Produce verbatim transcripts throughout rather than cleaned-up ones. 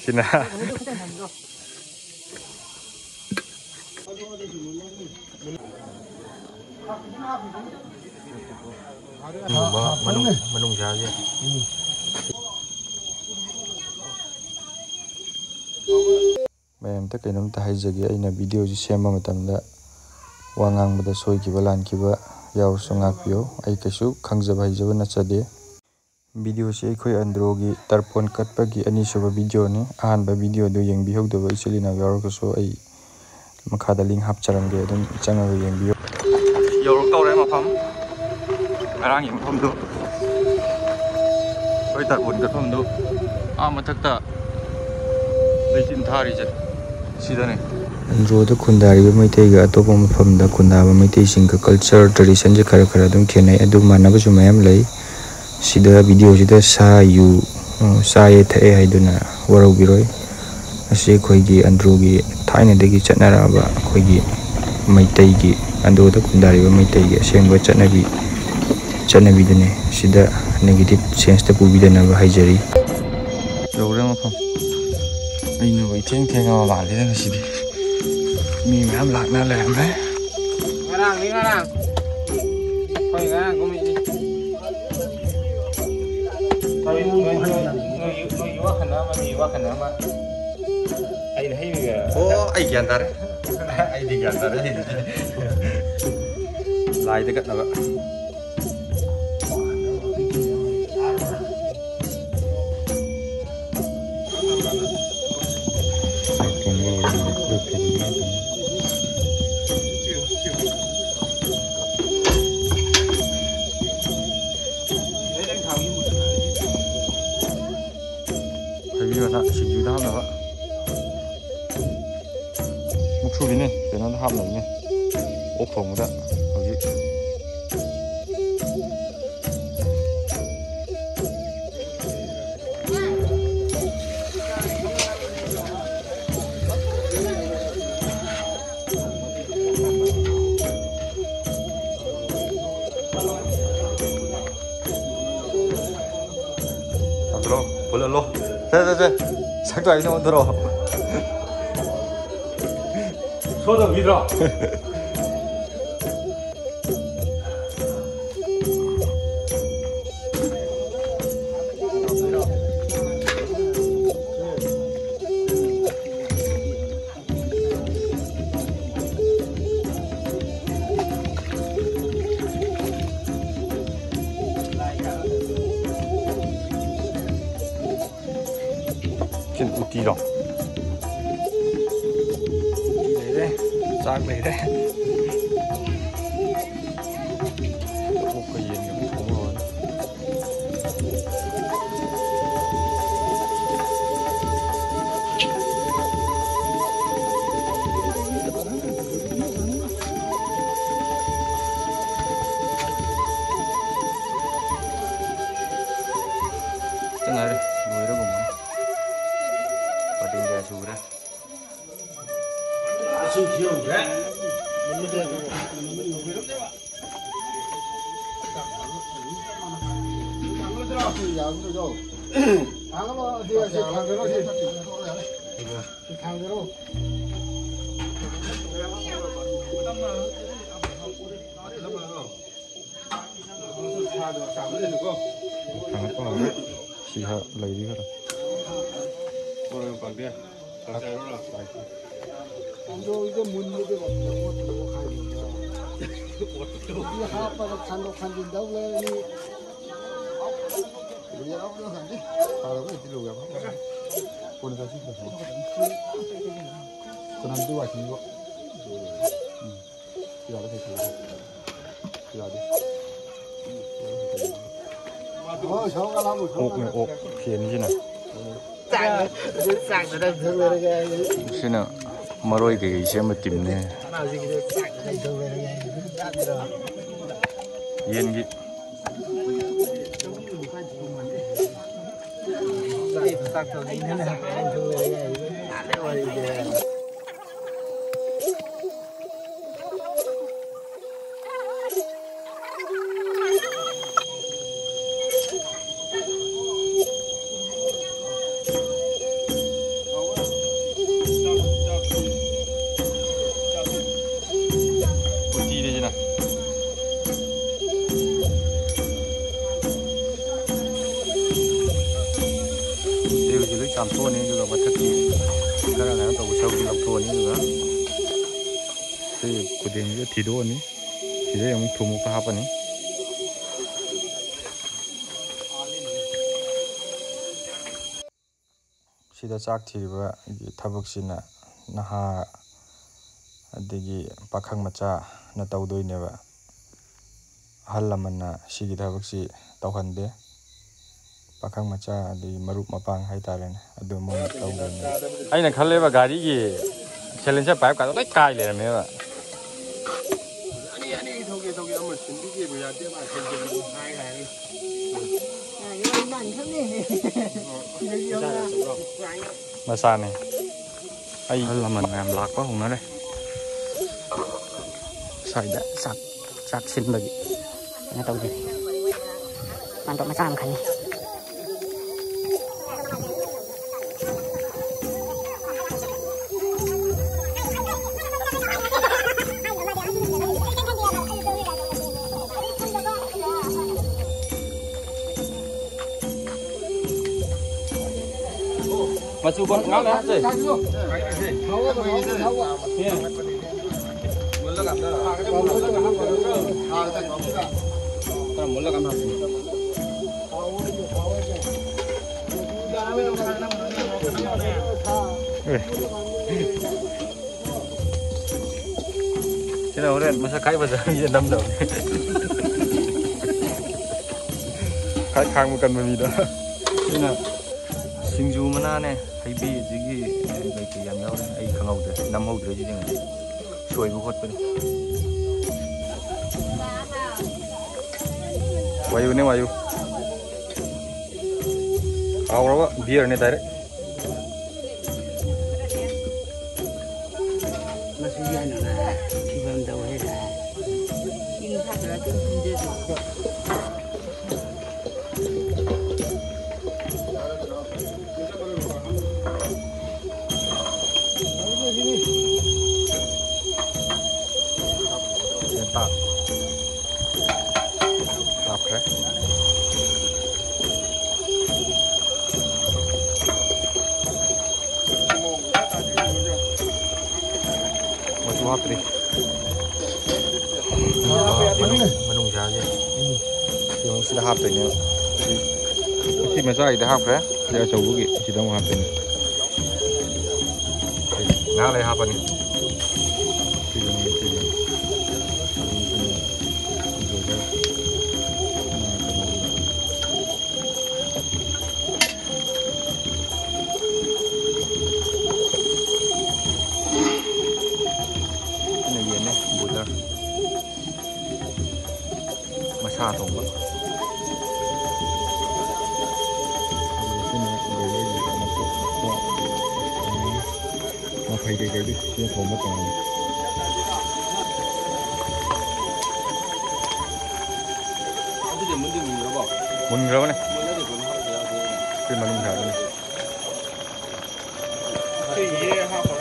ꯁꯤꯅ꯫ ꯃꯅꯨꯡ, ꯃꯅꯨꯡ ꯆꯥꯒꯦ꯫ ꯃꯌꯥꯝꯗ ꯀꯩꯅꯣꯝꯇ ꯍꯥꯏꯖꯒꯦ, ꯑꯩꯅ ꯚꯤꯗꯤꯑꯣꯁꯤ ꯁꯦꯝꯕ ꯃꯇꯝꯗ ꯋꯥ ꯉꯥꯡꯕꯗ ꯁꯣꯏꯈꯤꯕ ꯂꯥꯟꯈꯤꯕ ꯌꯥꯎꯔꯁꯨ ꯉꯥꯛꯄꯤꯌꯨ꯫ ꯑꯩ ꯀꯩꯁꯨ ꯈꯪꯖꯕ ꯍꯩꯖꯕ ꯅꯠꯆꯗꯦ꯫ ꯚꯤꯗꯤꯑꯣꯁꯤ ꯑꯩꯈꯣꯏ ꯑꯟꯗ꯭ꯔꯣꯒꯤ ꯇꯔꯄꯣꯟ ꯀꯠꯄꯒꯤ ꯑꯅꯤꯁꯨꯕ ꯚꯤꯗꯤꯑꯣꯅꯤ꯫ ꯑꯍꯥꯟꯕ ꯚꯤꯗꯤꯑꯣꯗꯨ ꯌꯦꯡꯕꯤꯍꯧꯗꯕ ꯏꯆꯤꯜ ꯏꯅꯥꯎ ꯌꯥꯎꯔꯒꯁꯨ ꯑꯩ ꯃꯈꯥꯗ ꯂꯤꯡ ꯍꯥꯞꯆꯔꯝꯒꯦ, ꯑꯗꯨꯝ ꯆꯪꯉꯒ ꯌꯦꯡꯕꯤꯌꯨ꯫ ꯌꯧꯔꯛꯇꯧꯔꯦ ꯃꯐꯝ, ꯉꯔꯥꯡꯒꯤ ꯃꯐꯝꯗꯨ, ꯑꯩꯈꯣꯏ ꯇꯔꯄꯣꯟ ꯀꯠꯐꯝꯗꯨ ꯑꯥ ꯃꯊꯛꯇ ꯂꯩꯆꯤꯟ ꯊꯥꯔꯤꯁꯦ ꯁꯤꯗꯅꯦ꯫ ꯑꯟꯗ꯭ꯔꯣꯗ ꯈꯨꯟꯗꯥꯔꯤꯕ ꯃꯩꯇꯩꯒ ꯑꯇꯣꯞꯄ ꯃꯐꯝꯗ ꯈꯨꯟꯗꯥꯕ ꯃꯩꯇꯩꯁꯤꯡꯒ ꯀꯜꯆꯔ ꯇ꯭ꯔꯦꯗꯤꯁꯟꯁꯦ ꯈꯔ ꯈꯔ ꯑꯗꯨꯝ ꯈꯦꯠꯅꯩ, ꯑꯗꯨ ꯃꯥꯟꯅꯕꯁꯨ ꯃꯌꯥꯝ ꯂꯩ꯫ ꯁꯤꯗ ꯚꯤꯗꯤꯑꯣꯁꯤꯗ ꯁꯥ, ꯌꯨ, ꯎꯝ, ꯆꯥꯏꯌꯦ ꯊꯛꯑꯦ ꯍꯥꯏꯗꯨꯅ ꯋꯥꯔꯧꯕꯤꯔꯣꯏ꯫ ꯑꯁꯤ ꯑꯩꯈꯣꯏꯒꯤ ꯑꯟꯗ꯭ꯔꯣꯒꯤ ꯊꯥꯏꯅꯗꯒꯤ ꯆꯠꯅꯔꯛꯑꯕ ꯑꯩꯈꯣꯏꯒꯤ ꯃꯩꯇꯩꯒꯤ, ꯑꯟꯗ꯭ꯔꯣꯗ ꯈꯨꯟꯗꯥꯔꯤꯕ ꯃꯩꯇꯩꯒꯤ ꯑꯁꯦꯡꯕ ꯆꯠꯅꯕꯤ, ꯆꯠꯅꯕꯤꯗꯨꯅꯤ꯫ ꯁꯤꯗ ꯅꯦꯒꯦꯇꯤꯞ ꯁꯦꯟꯁꯇ ꯄꯨꯕꯤꯗꯅꯕ ꯍꯥꯏꯖꯔꯤ꯫ ꯌꯧꯔꯦ ꯃꯐꯝ꯫ ꯑꯩꯅꯕꯨ ꯏꯊꯦꯡ ꯊꯦꯡꯉꯕ ꯃꯥꯜꯂꯤꯗ ꯉꯁꯤꯗꯤ꯫ ꯃꯤ ꯃꯌꯥꯝ ꯂꯥꯛꯅ ꯂꯩꯔꯝꯃꯦ꯫ ꯉꯔꯥꯡꯅꯤ ꯉꯔꯥꯡ꯫ ꯑꯩꯈꯣꯏ ꯉꯔꯥꯡ ꯀꯨꯝꯃꯛꯏꯅꯤ꯫ ꯅꯣꯏ, ꯅꯣꯏ, ꯅꯣꯏ, ꯅꯣꯏ, ꯅꯣꯏꯒꯤ ꯋꯥꯈꯜ ꯑꯃ, ꯃꯤꯒꯤ ꯋꯥꯈꯜ ꯑꯃ꯫ ꯑꯩꯅ ꯍꯩꯔꯤꯕ꯫ ꯑꯣ, ꯑꯩ ꯒ꯭ꯌꯥꯟ ꯇꯥꯔꯦ꯫ ꯑꯩꯗꯤ ꯒ꯭ꯌꯥꯟ ꯇꯥꯔꯦ, ꯑꯩꯗꯤ꯫ ꯂꯥꯏꯗ ꯀꯠꯅꯕ꯫ ꯍꯩꯕꯤ ꯃꯅꯥ ꯁꯤꯡꯖꯨꯗ ꯍꯥꯞꯅꯕ꯫ ꯃꯨꯛꯊ꯭ꯔꯨꯕꯤꯅꯦ, ꯀꯩꯅꯣꯗ ꯍꯥꯞꯅꯕꯅꯦ꯫ ꯑꯣꯛ ꯊꯣꯡꯕꯗ ꯍꯧꯖꯤꯛ꯫ ꯍꯨꯜꯍꯜꯂꯣ꯫ ꯁꯦ, ꯁꯦ, ꯁꯦ꯫ ꯁꯛꯇꯣ ꯑꯩꯅ ꯑꯣꯟꯊꯣꯔꯛꯑꯣ꯫ ꯁꯣꯗꯧꯈꯤꯗ꯭ꯔꯣ? ꯁꯤꯅ ꯎꯇꯤꯔꯣ? ꯎꯇꯤ ꯂꯩꯔꯦ, ꯆꯥꯛ ꯂꯩꯔꯦ꯫ ꯑꯣꯛꯀ ꯌꯦꯟꯒ ꯑꯃꯨꯛ ꯊꯣꯡꯉ ꯂꯣꯏꯔꯦ꯫ ꯈꯤꯇꯪ ꯉꯥꯏꯔꯦ, ꯂꯣꯏꯔꯒꯨꯝꯕꯅꯤ꯫ ꯄꯥꯇꯦꯟ ꯀꯌꯥ ꯁꯨꯈ꯭ꯔꯦ? ꯃꯁꯤꯡ ꯊꯤꯍꯧꯗ꯭ꯔꯦ꯫ ꯊꯥꯡꯒꯠꯂꯣ, ꯑꯁꯤ, ꯑꯁꯤ ꯊꯥꯡꯒꯠꯂꯣ, ꯁꯤ꯫ ꯁꯤ ꯊꯥꯡꯒꯠꯂꯣ꯫ ꯊꯥꯡꯒꯠꯄ ꯍꯧꯔꯦ꯫ ꯁꯤ ꯈꯔ ꯂꯩꯔꯤ ꯈꯔ꯫ ꯃꯔꯣꯏ ꯌꯥꯝ ꯄꯥꯝꯗꯦ꯫ ꯆꯥꯛ ꯆꯥꯔꯣ ꯂꯥꯎ꯫ ꯑꯗꯣ ꯏꯗ ꯃꯨꯟꯕꯗꯤ ꯑꯣꯠꯄꯗ ꯑꯣꯠꯈꯥꯏꯕꯅꯤꯗ꯫ ꯏꯗ ꯍꯥꯞꯄꯒ ꯈꯟꯗꯣꯛ ꯈꯟꯖꯤꯟ ꯇꯧ ꯂꯩꯔꯅꯤ꯫ ꯌꯥꯎꯕ꯭ꯔꯥ ꯈꯪꯗꯦ꯫ ꯐꯔꯕ ꯏꯗꯤ ꯂꯧ ꯌꯥꯕ꯫ ꯀꯣꯟꯅ ꯆꯥꯁꯤ꯫ ꯀꯅꯥꯝꯇ ꯋꯥꯏꯁꯤꯟꯕ꯫ ꯎꯝ꯫ ꯌꯥꯔꯦ, ꯀꯩꯁꯨ ꯌꯥꯔꯦ꯫ ꯌꯥꯔꯦ꯫ ꯑꯣꯛꯅꯦ, ꯑꯣꯛ ꯐꯦꯟꯁꯤꯅ꯫ ꯁꯤꯅ ꯃꯔꯣꯏ ꯀꯩꯀꯩ ꯁꯦꯝꯕ ꯇꯤꯝꯅꯦ꯫ ꯌꯦꯟꯒꯤ꯫ ꯂꯧꯊꯣꯛꯑꯅꯤ, ꯑꯗꯨꯒ ꯃꯊꯛꯀꯤ ꯈꯔ ꯀꯩꯅꯣ ꯇꯧꯕ ꯁꯔꯨꯛꯇꯨ ꯂꯧꯊꯣꯛꯑꯅꯤ, ꯑꯗꯨꯒ ꯁꯤ ꯈꯨꯗꯦꯡꯁꯤꯗ ꯊꯤꯗꯣꯛꯑꯅꯤ꯫ ꯁꯤꯗꯩ ꯑꯃꯨꯛ ꯊꯨꯝ ꯑꯃꯨꯛꯀ ꯍꯥꯞꯄꯅꯤ꯫ ꯁꯤꯗ ꯆꯥꯛ ꯊꯤꯔꯤꯕꯒꯤ ꯊꯕꯛꯁꯤꯅ ꯅꯍꯥ ꯑꯗꯒꯤ ꯄꯥꯈꯪ ꯃꯆꯥꯅ ꯇꯧꯗꯣꯏꯅꯦꯕ꯫ ꯑꯍꯜ ꯂꯃꯟꯅ ꯁꯤꯒꯤ ꯊꯕꯛꯁꯤ ꯇꯧꯍꯟꯗꯦ꯫ ꯄꯥꯈꯪ ꯃꯆꯥ ꯑꯗꯒꯤ ꯃꯔꯨꯞ ꯃꯄꯥꯡ ꯍꯥꯏꯇꯥꯔꯦꯅꯦ, ꯑꯗꯨ ꯃꯣꯏꯅ ꯇꯧꯗꯣꯏꯅꯦ꯫ ꯑꯩꯅ ꯈꯜꯂꯦꯕ ꯒꯥꯔꯤꯒꯤ ꯁꯦꯂꯦꯟꯁꯔ ꯄꯥꯏꯞ ꯀꯥꯗꯣ ꯂꯣꯏ ꯀꯥꯏ ꯂꯩꯔꯝꯃꯦꯕ꯫ ꯑꯅꯤ, ꯑꯅꯤ ꯊꯧꯒꯦ, ꯊꯧꯒꯦ, ꯑꯃ ꯁꯤꯟꯕꯤꯒꯦꯕꯨ ꯌꯥꯗꯦ, ꯃꯥ ꯁꯦꯟꯗꯣꯡ ꯍꯥꯏ ꯍꯥꯏꯔꯦ꯫ ꯃꯆꯥꯅꯦ꯫ ꯑꯩ ꯑꯍꯜ ꯂꯃꯟ ꯃꯌꯥꯝ ꯂꯥꯛꯄ ꯍꯧꯅꯔꯦ꯫ ꯁ꯭ꯋꯥꯏꯗ ꯆꯥꯛ, ꯆꯥꯛ ꯁꯤꯟꯕꯒꯤ ꯀꯩꯅꯣ ꯇꯧꯗꯦ꯫ ꯄꯥꯟꯗꯣꯞ ꯃꯆꯥ ꯑꯃ ꯈꯟꯅꯤ꯫ ꯃꯆꯨ ꯉꯥꯛ ꯂꯩ ꯍꯥꯞꯁꯦ꯫ ꯈꯔ ꯃꯨꯜꯂꯀꯥꯟꯗ ꯍꯥꯞꯁꯦ꯫ ꯑꯦ꯫ ꯁꯤꯅ ꯍꯣꯔꯦꯟ ꯃꯁꯛ ꯈ꯭ꯋꯥꯏ ꯐꯖꯕ ꯃꯤꯗ ꯅꯝꯗꯧꯅꯤ꯫ ꯈ꯭ꯋꯥꯏ ꯈꯥꯡꯕ ꯀꯟꯕ ꯃꯤꯗꯣ꯫ ꯁꯤꯅ ꯁꯤꯡꯖꯨ ꯃꯅꯥꯅꯦ, ꯍꯩꯕꯤ, ꯑꯗꯒꯤ ꯀꯩꯀꯩ ꯌꯥꯝ ꯌꯥꯎꯔꯦ꯫ ꯑꯩ ꯈꯪꯍꯧꯗ꯭ꯔꯦ, ꯅꯝꯍꯧꯗ꯭ꯔꯦ ꯁꯤꯁꯤꯡꯁꯦ꯫ ꯁꯣꯏꯕ ꯈꯣꯠꯄꯅꯤ꯫ ꯋꯥꯌꯨꯅꯦ, ꯋꯥꯌꯨ꯫ ꯍꯥꯎꯔꯕ ꯕꯤꯌꯔꯅꯦ direct꯫ ꯃꯁꯤ ꯌꯥꯅꯕ ꯐꯤꯕꯝꯗ ꯑꯣꯏꯔꯦ꯫ ꯏꯪ ꯊꯥꯗꯔ ꯑꯗꯨꯝ ꯊꯝꯖꯗꯣ꯫ ꯍꯦꯟꯇꯥꯛ ꯍꯥꯞꯈ꯭ꯔꯦ꯫ ꯁꯤꯗ ꯍꯥꯞꯇꯣꯏꯅꯦꯕ꯫ ꯁꯤ ꯃꯆꯥꯒꯤꯗ ꯍꯥꯞꯈ꯭ꯔꯦ꯫ ꯁꯤ ꯑꯆꯧꯕꯒꯤ ꯁꯤꯗ ꯑꯃꯨꯛ ꯍꯥꯞꯇꯣꯏꯅꯦ꯫ ꯉꯥꯏꯍꯥꯛ ꯂꯩ ꯍꯥꯞꯄꯅꯤ꯫ ꯁꯤꯅ ꯌꯦꯟꯅꯦ, ꯕꯣꯏꯂꯔ꯫ ꯃꯁꯥ ꯊꯣꯡꯕ꯫ ꯑꯗꯨꯒ ꯁꯤꯅ ꯕꯣꯏꯂꯔꯒꯤ ꯃꯀꯣꯛ, ꯃꯈꯣꯡ, ꯃꯐꯩ ꯀꯩꯀꯩꯗꯤ ꯁꯤꯅ ꯊꯣꯡꯕ ꯇꯣꯉꯥꯟꯅ꯫ ꯑꯗꯨꯗꯤ ꯃꯨꯟꯗꯤ ꯃꯨꯟꯈ꯭ꯔꯕꯣ? ꯃꯨꯟꯈ꯭ꯔꯕꯅꯦ꯫ ꯃꯨꯜꯂꯗꯤ ꯀꯩꯅꯣ ꯍꯥꯞꯄ ꯌꯥꯗꯦ꯫ ꯁꯤ ꯃꯅꯨꯡ ꯁꯥꯗꯣꯏꯅꯦ꯫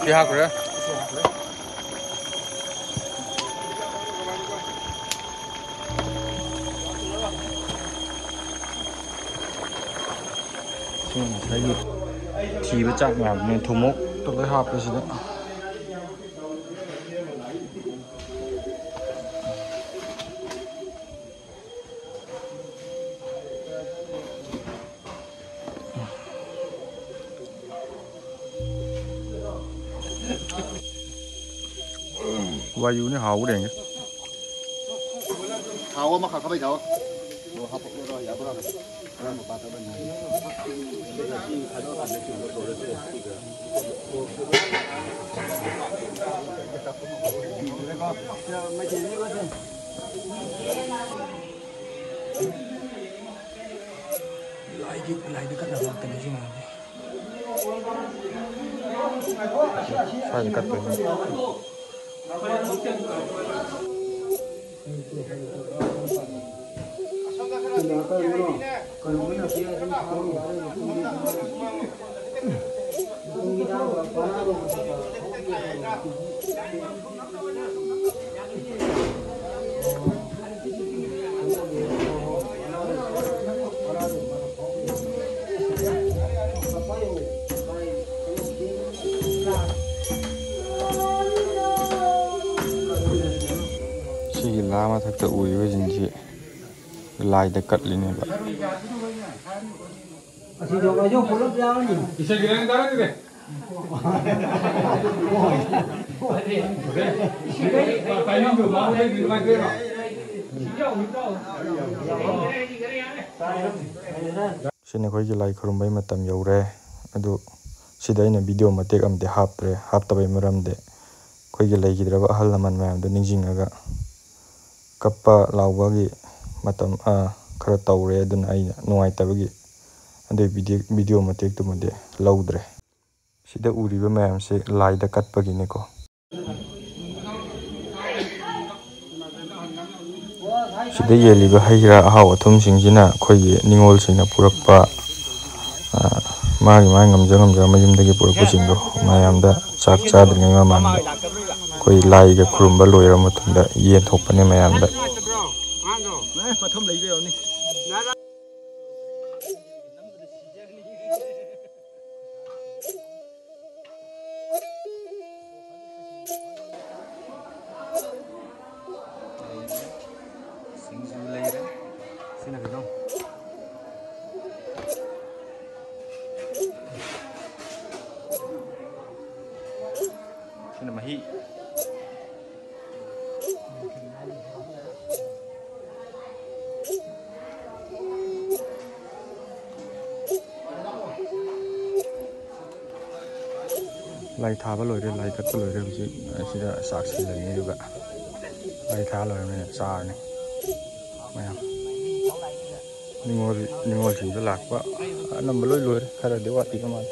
ꯁꯤ ꯍꯥꯞꯈ꯭ꯔꯦ꯫ ꯁꯤ ꯉꯁꯥꯏꯒꯤ ꯊꯤꯕ ꯆꯥꯛ ꯃꯌꯥꯝꯗꯨꯅꯦ ꯊꯨꯝꯃꯣꯛꯇ ꯂꯣꯏ ꯍꯥꯞꯄꯦ ꯁꯤꯗ꯫ ꯋꯥꯌꯨꯅꯤ ꯍꯥꯎꯕ ꯂꯦꯡꯒꯦ꯫ ꯊꯥꯎ ꯑꯃꯈꯛ ꯈꯕꯩ ꯊꯥꯎ꯫ ꯂꯥꯏꯗꯤ, ꯂꯥꯏꯗꯤ ꯀꯟꯅ ꯂꯥꯛꯇꯅꯤ ꯁꯤ ꯃꯌꯥꯝꯁꯦ꯫ ꯁ꯭ꯋꯥꯏꯗ ꯀꯠꯇꯣꯏꯅꯤ꯫ ꯁꯤꯒꯤ ꯂꯥ ꯃꯊꯛꯇ ꯎꯔꯤꯕꯁꯤꯡꯁꯤ ꯂꯥꯏꯗ ꯀꯠꯂꯤꯅꯦꯕ꯫ ꯁꯤꯅ ꯑꯩꯈꯣꯏꯒꯤ ꯂꯥꯏ ꯈꯨꯔꯨꯝꯕꯩ ꯃꯇꯝ ꯌꯧꯔꯦ꯫ ꯑꯗꯨ ꯁꯤꯗ ꯑꯩꯅ ꯚꯤꯗꯤꯑꯣ ꯃꯇꯦꯛ ꯑꯃꯗꯤ ꯍꯥꯞꯇ꯭ꯔꯦ꯫ ꯍꯥꯞꯇꯕꯩ ꯃꯔꯝꯗꯤ ꯑꯩꯈꯣꯏꯒꯤ ꯂꯩꯈꯤꯗ꯭ꯔꯕ ꯑꯍꯜ ꯂꯃꯟ ꯃꯌꯥꯝꯗꯣ ꯅꯤꯡꯁꯤꯡꯉꯒ ꯀꯞꯄ ꯂꯥꯎꯕꯒꯤ ꯃꯇꯝ, ꯑ, ꯈꯔ ꯇꯧꯔꯦ꯫ ꯑꯗꯨꯅ ꯑꯩꯅ ꯅꯨꯡꯉꯥꯏꯇꯕꯒꯤ ꯑꯗꯨꯒꯤ ꯚꯤꯗꯤꯑꯣ, ꯚꯤꯗꯤꯑꯣ ꯃꯇꯦꯛꯇꯨꯃꯗꯤ ꯂꯧꯗ꯭ꯔꯦ꯫ ꯁꯤꯗ ꯎꯔꯤꯕ ꯃꯌꯥꯝꯁꯦ ꯂꯥꯏꯗ ꯀꯠꯄꯒꯤꯅꯤꯀꯣ꯫ ꯁꯤꯗ ꯌꯦꯜꯂꯤꯕ ꯍꯩ ꯔꯥ ꯑꯍꯥꯎ ꯑꯊꯨꯝꯁꯤꯡꯁꯤꯅ ꯑꯩꯈꯣꯏꯒꯤ ꯅꯤꯉꯣꯜꯁꯤꯡꯅ ꯄꯨꯔꯛꯄ, ꯑ, ꯃꯥꯒꯤ ꯃꯥꯒꯤ ꯉꯝꯖ ꯉꯝꯖꯕ ꯃꯌꯨꯝꯗꯒꯤ ꯄꯨꯔꯛꯄꯁꯤꯡꯗꯣ ꯃꯌꯥꯝꯗ ꯆꯥꯛ ꯆꯥꯗ꯭ꯔꯤꯉꯩ ꯃꯃꯥꯡꯗ ꯑꯩꯈꯣꯏ ꯂꯥꯏꯒ ꯈꯨꯔꯨꯝꯕ ꯂꯣꯏꯔꯕ ꯃꯇꯨꯡꯗ ꯌꯦꯟ ꯊꯣꯛꯄꯅꯦ ꯃꯌꯥꯝꯗ꯫ ꯁꯤꯡꯖꯨ ꯂꯩꯔꯦ꯫ ꯁꯤꯅ ꯀꯩꯅꯣ? ꯁꯤꯅ ꯃꯍꯤ꯫ ꯂꯥꯏ ꯊꯥꯕ ꯂꯣꯏꯔꯦ, ꯂꯥꯏ ꯀꯠꯄ ꯂꯣꯏꯔꯦ꯫ ꯍꯧꯖꯤꯛ ꯑꯁꯤꯗ ꯆꯥꯛ ꯁꯤꯜꯂꯅꯤ, ꯑꯗꯨꯒ ꯂꯥꯏ ꯊꯥ ꯂꯣꯏꯔꯕꯅꯤꯅ ꯆꯥꯔꯅꯤ ꯃꯌꯥꯝ꯫ ꯅꯤꯉꯣꯜ, ꯅꯤꯉꯣꯜꯁꯤꯡꯗ ꯂꯥꯛꯄ ꯑꯅꯝꯕ ꯂꯣꯏ ꯂꯣꯏꯔꯦ, ꯈꯔꯗꯤ ꯋꯥꯠꯂꯤꯕ ꯃꯥꯜꯂꯦ꯫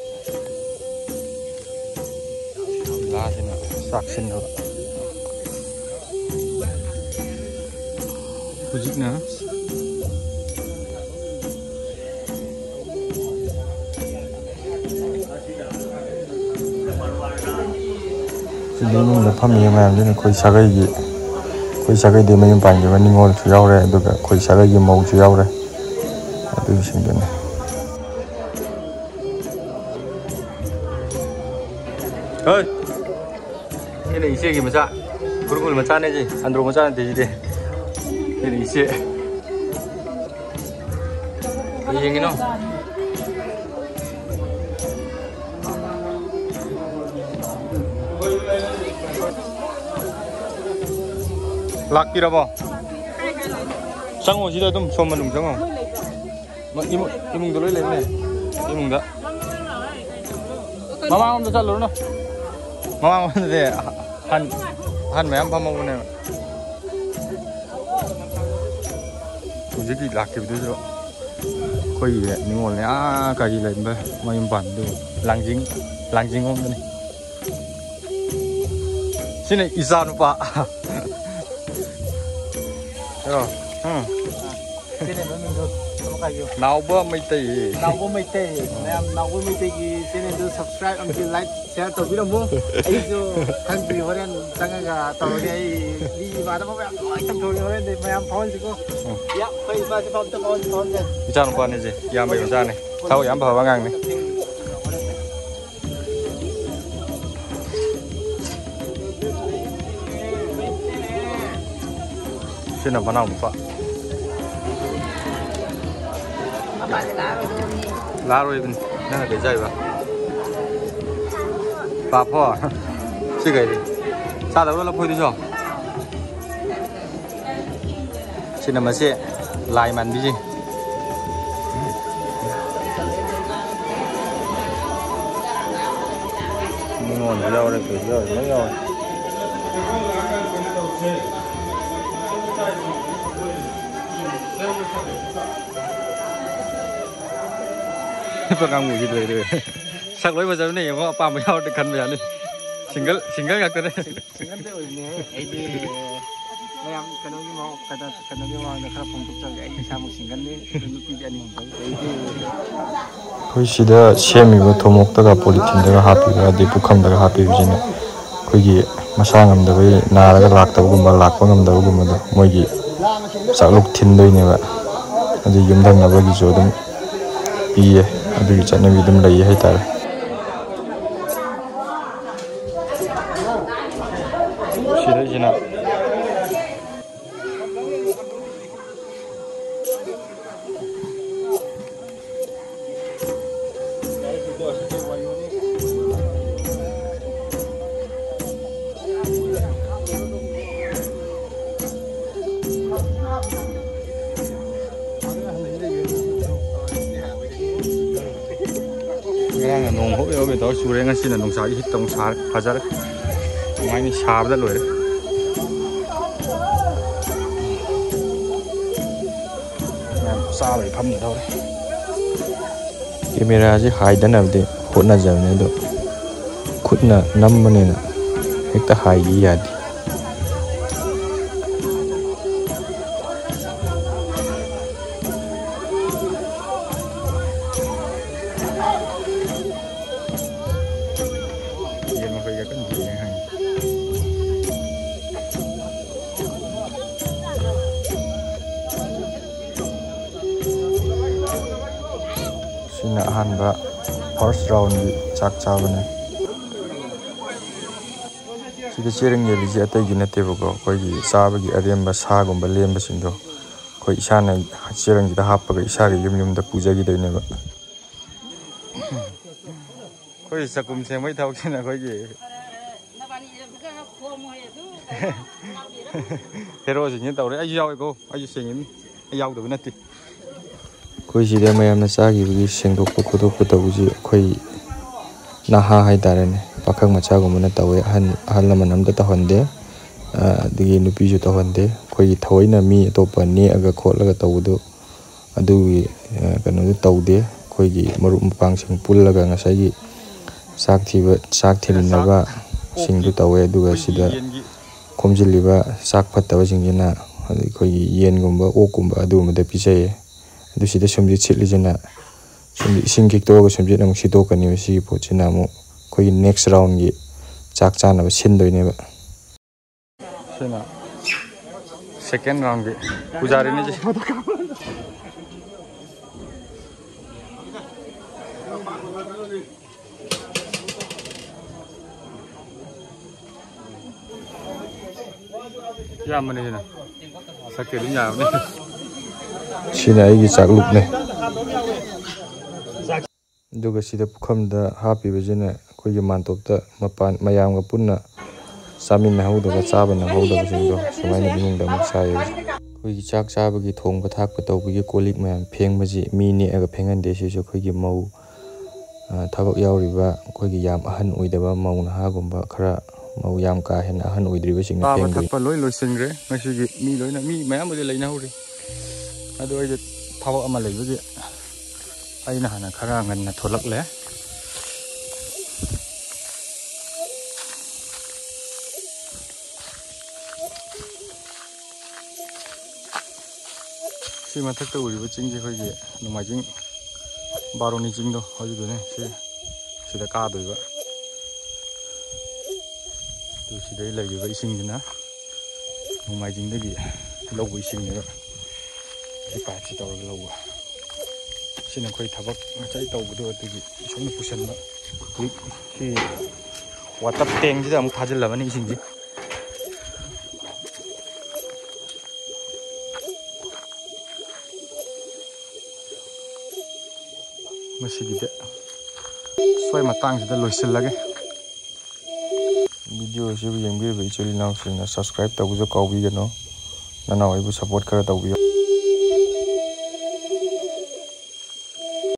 ꯂꯥꯁꯤꯅ ꯆꯥꯛ ꯁꯤꯟꯅꯕ꯫ ꯍꯧꯖꯤꯛꯅ ꯁꯤꯗ ꯏꯃꯨꯡꯗ ꯐꯝꯃꯤꯕ ꯃꯌꯥꯝꯁꯤꯅ ꯑꯩꯈꯣꯏ ꯁꯥꯒꯩꯒꯤ, ꯑꯩꯈꯣꯏ ꯁꯥꯒꯩꯗꯤ ꯃꯌꯨꯝ ꯄꯥꯟꯈꯤꯕ ꯅꯤꯉꯣꯜꯁꯨ ꯌꯥꯎꯔꯦ, ꯑꯗꯨꯒ ꯑꯩꯈꯣꯏ ꯁꯥꯒꯩꯒꯤ ꯃꯧꯁꯨ ꯌꯥꯎꯔꯦ꯫ ꯑꯗꯨꯁꯤꯡꯗꯨꯅꯤ꯫ ꯍꯣꯏ꯫ ꯁꯤꯅ ꯏꯆꯦꯒꯤ ꯃꯆꯥ, ꯈꯨꯔꯨꯡꯒꯜ ꯃꯆꯥꯅꯦ ꯁꯤ, ꯑꯟꯗ꯭ꯔꯣ ꯃꯆꯥ ꯅꯠꯇꯦ ꯁꯤꯗꯤ꯫ ꯁꯤꯅ ꯏꯆꯦ꯫ ꯌꯦꯡꯉꯤꯅꯣ? ꯂꯥꯛꯄꯤꯔꯕꯣ? ꯆꯪꯉꯣ, ꯁꯤꯗ ꯑꯗꯨꯝ ꯁꯣꯝ ꯃꯅꯨꯡ ꯆꯪꯉꯣ꯫ ꯃ-, ꯏꯃꯨ-, ꯏꯃꯨꯡꯗ ꯂꯣꯏ ꯂꯩꯕꯅꯦ꯫ ꯏꯃꯨꯡꯗ꯫ ꯃꯃꯥꯡꯂꯣꯝꯗ ꯆꯠꯂꯨꯔꯅꯨ꯫ ꯃꯃꯥꯡꯂꯣꯝꯗꯗꯤ ꯑꯍꯟ, ꯑꯍꯟ ꯃꯌꯥꯝ ꯐꯝꯍꯧꯕꯅꯦꯕ꯫ ꯍꯧꯖꯤꯛꯀꯤ ꯂꯥꯛꯈꯤꯕꯗꯨꯁꯨ ꯑꯩꯈꯣꯏꯒꯤ ꯅꯤꯉꯣꯜꯅꯦ꯫ ꯑꯥ, ꯀꯔꯤ ꯂꯩꯔꯝꯕ ꯃꯌꯨꯝ ꯄꯥꯟꯕꯗꯨ ꯂꯥꯡꯖꯤꯡ, ꯂꯥꯡꯖꯤꯡ ꯂꯣꯝꯗꯅꯤ꯫ ꯁꯤꯅ ꯏꯆꯥ ꯅꯨꯄꯥ꯫ ꯑꯣ, ꯎꯝ꯫ ꯆꯦꯅꯦꯜ ꯃꯃꯤꯡꯗꯣ ꯑꯃꯨꯛ ꯍꯥꯏꯕꯤꯌꯨ꯫ ꯅꯥꯎꯕ ꯃꯩꯇꯩ꯫ ꯅꯥꯎꯕ ꯃꯩꯇꯩ꯫ ꯃꯌꯥꯝ ꯅꯥꯎꯕ ꯃꯩꯇꯩꯒꯤ ꯆꯦꯅꯦꯜꯗꯨ subscribe ꯑꯃꯗꯤ like share ꯇꯧꯕꯤꯔꯝꯃꯨ꯫ ꯑꯩꯁꯨ ꯈꯪꯗ꯭ꯔꯤ, ꯍꯣꯔꯦꯟ ꯆꯪꯉꯒ ꯇꯧꯔꯒꯦ꯫ ꯑꯩ ꯃꯤ ꯏꯃꯥꯟꯅꯕ ꯃꯌꯥꯝ ꯂꯣꯏ ꯇꯧꯊꯣꯛꯑꯒꯦ꯫ ꯍꯣꯔꯦꯟꯗꯤ ꯃꯌꯥꯝ ꯐꯥꯎꯍꯟꯁꯤꯀꯣ꯫ ꯎꯝ꯫ ꯌꯥ, ꯑꯩꯈꯣꯏ ꯏꯄꯥꯁꯤ ꯐꯥꯎ ꯑꯝꯇ ꯐꯥꯎꯍꯟꯁꯤ, ꯐꯥꯎꯍꯟꯁꯤ꯫ ꯏꯆꯥ ꯅꯨꯄꯥꯅꯤꯁꯦ, ꯏꯌꯥꯝꯕꯒꯤ ꯃꯆꯥꯅꯤ꯫ ꯊꯕꯛ ꯌꯥꯝ ꯐꯕ ꯑꯉꯥꯡꯅꯤ꯫ ꯁꯤꯅ ꯃꯅꯥꯎ ꯅꯨꯄꯥ꯫ ꯂꯥꯛꯑꯔꯣꯏꯕꯅꯤ꯫ ꯅꯪꯅ ꯀꯩ ꯆꯥꯏꯕ? ꯄꯥꯐꯣꯔ꯫ ꯁꯤ ꯀꯩꯗꯤ? ꯆꯥꯗꯕ꯭ꯔꯣ ꯂꯐꯣꯏꯗꯨꯁꯨ? ꯁꯤꯅ ꯃꯁꯦ ꯂꯥꯏ ꯃꯥꯟꯕꯤꯁꯦ꯫ ꯅꯤꯉꯣꯜꯁꯨ ꯌꯥꯎꯔꯦ, ꯀꯩꯁꯨ ꯌꯥꯎꯔꯦ, ꯂꯣꯏ ꯌꯥꯎꯔꯦ꯫ ꯍꯤꯞꯄ ꯀꯥꯡꯕꯨꯁꯤ ꯂꯣꯏꯔꯦ꯫ ꯁꯛ ꯂꯣꯏ ꯐꯖꯕꯅꯦ, ꯌꯦꯡꯉꯣ, ꯑꯄꯥꯝꯕ ꯌꯥꯎꯔꯗꯤ ꯈꯟꯕ ꯌꯥꯅꯤ꯫ ꯁꯤꯡꯒꯜ, ꯁꯤꯡꯒꯜ ꯉꯥꯛꯇꯅꯦ꯫ ꯁꯤꯡꯒꯜꯗꯤ ꯑꯣꯏꯕꯅꯦ ꯑꯩꯗꯤ꯫ ꯃꯌꯥꯝ ꯀꯩꯅꯣꯒꯤ ꯃꯃꯥꯡ-, ꯀꯩꯅꯣ, ꯀꯩꯅꯣꯒꯤ ꯃꯃꯥꯡꯗ ꯈꯔ ꯐꯣꯡꯗꯣꯛꯆꯔꯒꯦ, ꯑꯩ ꯏꯁꯥꯃꯛ ꯁꯤꯡꯒꯜꯅꯤ, ꯑꯗꯨ ꯅꯨꯄꯤꯗꯤ ꯑꯅꯤ ꯑꯍꯨꯝ ꯈꯪꯗꯦ ꯑꯩꯗꯤ꯫ ꯑꯩꯈꯣꯏ ꯁꯤꯗ ꯁꯦꯝꯃꯤꯕ ꯊꯨꯝꯃꯣꯛꯇꯒ ꯄꯣꯂꯤꯊꯤꯟꯗꯒ ꯍꯥꯞꯄꯤꯕ, ꯑꯗꯩ ꯄꯨꯈꯝꯗꯒ ꯍꯥꯞꯄꯤꯕꯁꯤꯅ ꯑꯩꯈꯣꯏꯒꯤ ꯃꯁꯥ ꯉꯝꯗꯕꯒꯤ, ꯅꯥꯔꯒ ꯂꯥꯛꯇꯕꯒꯨꯝꯕ, ꯂꯥꯛꯄ ꯉꯝꯗꯕꯒꯨꯝꯕꯗꯣ ꯃꯣꯏꯒꯤ ꯆꯥꯛꯂꯨꯛ ꯊꯤꯟꯗꯣꯏꯅꯦꯕ꯫ ꯑꯗꯨ ꯌꯨꯝꯊꯪꯅꯕꯒꯤꯁꯨ ꯑꯗꯨꯝ ꯄꯤꯌꯦ꯫ ꯑꯗꯨꯒꯤ ꯆꯠꯅꯕꯤ ꯑꯗꯨꯝ ꯂꯩꯌꯦ ꯍꯥꯏꯇꯥꯔꯦ꯫ ꯁꯤꯗꯩꯁꯤꯅ ꯉꯔꯥꯡꯅ ꯅꯣꯡ ꯍꯧꯕꯦ ꯍꯧꯕꯦ ꯇꯧꯔ ꯆꯨꯔꯦ, ꯉꯁꯤꯅ ꯅꯨꯡꯁꯥꯒꯤ ꯍꯤꯠꯇ ꯑꯃꯨꯛ ꯁꯥꯔꯦ, ꯐꯖꯔꯦ꯫ ꯅꯨꯡꯉꯥꯏꯅꯤ, ꯁꯥꯕꯗ ꯂꯣꯏꯔꯦ꯫ ꯃꯌꯥꯝ ꯆꯥꯕꯩ ꯐꯝꯗꯧꯔꯦ꯫ ꯀꯦꯃꯦꯔꯥꯁꯦ ꯍꯥꯏꯗꯅꯕꯗꯤ ꯍꯣꯠꯅꯖꯕꯅꯦ, ꯑꯗꯣ ꯈꯨꯠꯅ ꯅꯝꯕꯅꯤꯅ ꯍꯦꯛꯇ ꯍꯥꯏꯒꯤ ꯌꯥꯗꯦ꯫ ꯌꯦꯟ ꯃꯈꯣꯏꯒ ꯀꯟꯅ ꯌꯦꯡꯉꯦ ꯍꯪꯉꯤ꯫ ꯁꯤꯅ ꯑꯍꯥꯟꯕ first roundꯒꯤ ꯆꯥꯛ ꯆꯥꯕꯅꯦ꯫ ꯁꯤꯗ ꯆꯦꯔꯪ ꯌꯦꯜꯂꯤꯁꯦ ꯑꯇꯩꯒꯤ ꯅꯠꯇꯦꯕꯀꯣ, ꯑꯩꯈꯣꯏꯒꯤ ꯆꯥꯕꯒꯤ ꯑꯔꯦꯝꯕ ꯁꯥꯒꯨꯝꯕ ꯂꯦꯝꯕꯁꯤꯡꯗꯣ ꯑꯩꯈꯣꯏ ꯏꯁꯥꯅ ꯆꯦꯔꯪꯁꯤꯗ ꯍꯥꯞꯄꯒ ꯏꯁꯥꯒꯤ ꯌꯨꯝ ꯌꯨꯝꯗ ꯄꯨꯖꯈꯤꯗꯣꯏꯅꯦꯕ꯫ ꯑꯩꯈꯣꯏ ꯆꯥꯛꯈꯨꯝ ꯁꯦꯡꯕꯒꯤ ꯊꯕꯛꯁꯤꯅ ꯑꯩꯈꯣꯏꯒꯤ ꯅꯕꯥꯅꯤ ꯏꯔꯝꯗꯒ ꯈꯣꯝꯃꯣꯏ ꯑꯗꯨ ꯀꯩꯅꯣ ꯍꯦꯔꯣꯁꯤꯡꯁꯤꯅ ꯇꯧꯔꯦ꯫ ꯑꯩꯁꯨ ꯌꯥꯎꯋꯦꯀꯣ, ꯑꯩꯁꯨ ꯁꯦꯡꯉꯤꯅꯤ, ꯑꯩ ꯌꯥꯎꯗꯕ ꯅꯠꯇꯦ꯫ ꯑꯩꯈꯣꯏ ꯁꯤꯗ ꯃꯌꯥꯝꯅ ꯆꯥꯈꯤꯕꯒꯤ ꯁꯦꯡꯗꯣꯛꯄ ꯈꯣꯠꯇꯣꯛꯄ ꯇꯧꯕꯁꯤ ꯑꯩꯈꯣꯏ ꯅꯍꯥ ꯍꯥꯏꯇꯥꯔꯦꯅꯦ, ꯄꯥꯈꯪ ꯃꯆꯥꯒꯨꯝꯕꯅ ꯇꯧꯋꯦ꯫ ꯑꯍꯟ, ꯑꯍꯜ ꯂꯃꯟ ꯑꯝꯇ ꯇꯧꯍꯟꯗꯦ꯫ ꯑ, ꯑꯗꯒꯤ ꯅꯨꯄꯤꯁꯨ ꯇꯧꯍꯟꯗꯦ꯫ ꯑꯩꯈꯣꯏꯒꯤ ꯊꯑꯣꯏꯅ ꯃꯤ ꯑꯇꯣꯞꯄ ꯅꯦꯛꯑꯒ ꯈꯣꯠꯂꯒ ꯇꯧꯕꯗꯨ ꯑꯗꯨꯒꯤ, ꯑ, ꯀꯩꯅꯣꯗꯨ ꯇꯧꯗꯦ꯫ ꯑꯩꯈꯣꯏꯒꯤ ꯃꯔꯨꯞ ꯃꯄꯥꯡꯁꯤꯡ ꯄꯨꯜꯂꯒ ꯉꯁꯥꯏꯒꯤ ꯆꯥꯛ ꯊꯤꯕ, ꯆꯥꯛ ꯊꯤꯃꯤꯟꯅꯕꯁꯤꯡꯗꯨ ꯇꯧꯋꯦ꯫ ꯑꯗꯨꯒ ꯑꯩꯈꯣꯏꯒꯤ ꯁꯤꯗ ꯌꯦꯟꯒꯤ ꯈꯣꯝꯖꯤꯜꯂꯤꯕ ꯆꯥꯛ ꯐꯠꯇꯕꯁꯤꯡꯁꯤꯅ ꯑꯩꯈꯣꯏꯒꯤ ꯌꯦꯟꯒꯨꯝꯕ, ꯑꯣꯛꯀꯨꯝꯕ ꯑꯗꯨꯒꯨꯝꯕꯗ ꯄꯤꯖꯩꯌꯦ꯫ ꯑꯗꯨ ꯁꯤꯗ ꯁꯨꯝꯁꯤꯠ ꯁꯤꯠꯂꯤꯁꯤꯅ ꯁꯨꯝ ꯏꯁꯤꯡ ꯈꯤꯛꯇꯣꯛꯑꯒ ꯁꯨꯝꯁꯤꯠ ꯑꯃꯨꯛ ꯁꯤꯠꯇꯣꯛꯀꯅꯦꯕ꯫ ꯁꯤꯒꯤ ꯄꯣꯠꯁꯤꯅ ꯑꯃꯨꯛ ꯑꯩꯈꯣꯏꯒꯤ next roundꯒꯤ ꯆꯥꯛ ꯆꯥꯅꯕ ꯁꯤꯟꯗꯣꯏꯅꯦꯕ꯫ ꯁꯤꯅ second roundꯒꯤ ꯄꯨꯖꯥꯔꯤꯅꯤ ꯁꯤ꯫ ꯌꯥꯝꯕꯅꯦ ꯁꯤꯅ꯫ ꯁꯛꯇꯤ ꯑꯗꯨꯝ ꯌꯥꯕꯅꯦ꯫ ꯁꯤꯅ ꯑꯩꯒꯤ ꯆꯥꯛꯂꯨꯛꯅꯦ꯫ ꯑꯗꯨꯒ ꯁꯤꯗ ꯄꯨꯈꯝꯗ ꯍꯥꯞꯄꯤꯕꯁꯤꯅ ꯑꯩꯈꯣꯏꯒꯤ ꯃꯥꯟꯇꯣꯞꯇ ꯃꯄꯥꯟ ꯃꯌꯥꯝꯒ ꯄꯨꯟꯅ ꯆꯥꯃꯤꯟꯅꯍꯧꯗꯕ, ꯆꯥꯕ ꯅꯪꯍꯧꯗꯕꯁꯤꯡꯗꯣ ꯁꯨꯃꯥꯏꯅ ꯏꯃꯨꯡꯗ ꯑꯃꯨꯛ ꯆꯥꯏꯌꯦꯕ꯫ ꯑꯩꯈꯣꯏꯒꯤ ꯆꯥꯛ ꯆꯥꯕꯒꯤ, ꯊꯣꯡꯕ ꯊꯥꯛꯄ ꯇꯧꯕꯒꯤ ꯀꯣꯜ ꯂꯤꯛ ꯃꯌꯥꯝ ꯐꯦꯡꯕꯁꯤ ꯃꯤ ꯅꯦꯛꯑꯒ ꯐꯦꯡꯍꯟꯗꯦ꯫ ꯁꯤꯁꯨ ꯑꯩꯈꯣꯏꯒꯤ ꯃꯧ ꯑ, ꯊꯕꯛ ꯌꯥꯎꯔꯤꯕ ꯑꯩꯈꯣꯏꯒꯤ ꯌꯥꯝ ꯑꯍꯟ ꯑꯣꯏꯗꯕ ꯃꯧ ꯅꯍꯥꯒꯨꯝꯕ ꯈꯔ, ꯃꯧ ꯌꯥꯝ ꯀꯥ ꯍꯦꯟꯅ ꯑꯍꯟ ꯑꯣꯏꯗ꯭ꯔꯤꯕꯁꯤꯡꯅ ꯆꯥꯕ ꯐꯦꯡꯗꯣꯏꯅꯤ꯫ ꯊꯛꯄ ꯂꯣꯏ ꯂꯣꯏꯁꯤꯟꯈ꯭ꯔꯦ ꯉꯁꯤꯒꯤ꯫ ꯃꯤ ꯂꯣꯏꯅ, ꯃꯤ ꯃꯌꯥꯝꯕꯨꯗꯤ ꯂꯩꯅꯍꯧꯔꯤ, ꯑꯗꯨ ꯑꯩꯁꯦ ꯊꯕꯛ ꯑꯃ ꯂꯩꯕꯒꯤ ꯑꯩꯅ ꯍꯥꯟꯅ ꯈꯔ ꯉꯟꯅ ꯊꯣꯛꯂꯛꯂꯦ꯫ ꯁꯤ ꯃꯊꯛꯇ ꯎꯔꯤꯕ ꯆꯤꯡꯁꯦ ꯑꯩꯈꯣꯏꯒꯤ ꯅꯣꯡꯃꯥꯏꯖꯤꯡ ꯕꯥꯔꯨꯅꯤ ꯆꯤꯡꯗꯣ, ꯑꯗꯨꯗꯨꯅꯦ꯫ ꯁꯤ, ꯁꯤꯗ ꯀꯥꯗꯣꯏꯕ꯫ ꯑꯗꯨ ꯁꯤꯗꯩ ꯂꯩꯔꯤꯕ ꯏꯁꯤꯡꯁꯤꯅ ꯅꯣꯡꯃꯥꯏꯖꯤꯡꯗꯒꯤ ꯂꯧꯕ ꯏꯁꯤꯡꯅꯦꯕ꯫ ꯁꯤ ꯄꯥꯏꯞꯁꯤ ꯇꯧꯔꯒ ꯂꯧꯕ꯫ ꯁꯤꯅ ꯑꯩꯈꯣꯏ ꯊꯕꯛ ꯉꯁꯥꯏ ꯇꯧꯕꯗꯣ ꯑꯗꯨꯒꯤ ꯏꯁꯣꯝꯗ ꯄꯨꯁꯟꯕ꯫ ꯍꯧꯖꯤꯛ ꯁꯤ ꯋꯥꯇꯔ ꯇꯦꯡꯁꯤꯗ ꯑꯃꯨꯛ ꯊꯥꯖꯤꯜꯂꯕꯅꯤ ꯏꯁꯤꯡꯁꯤ꯫ ꯉꯁꯤꯒꯤꯗꯤ ꯁ꯭ꯋꯥꯏ ꯃꯇꯥꯡꯁꯤꯗ ꯂꯣꯏꯁꯤꯜꯂꯒꯦ꯫ ꯚꯤꯗꯤꯑꯣ ꯑꯁꯤꯕꯨ ꯌꯦꯡꯕꯤꯔꯤꯕ ꯏꯆꯤꯜ ꯏꯅꯥꯎꯁꯤꯡꯅ subscribe ꯇꯧꯕꯁꯨ ꯀꯥꯎꯕꯤꯒꯅꯨ꯫ ꯅꯅꯥꯎ ꯑꯩꯕꯨ support ꯈꯔ ꯇꯧꯕꯤꯌꯨ꯫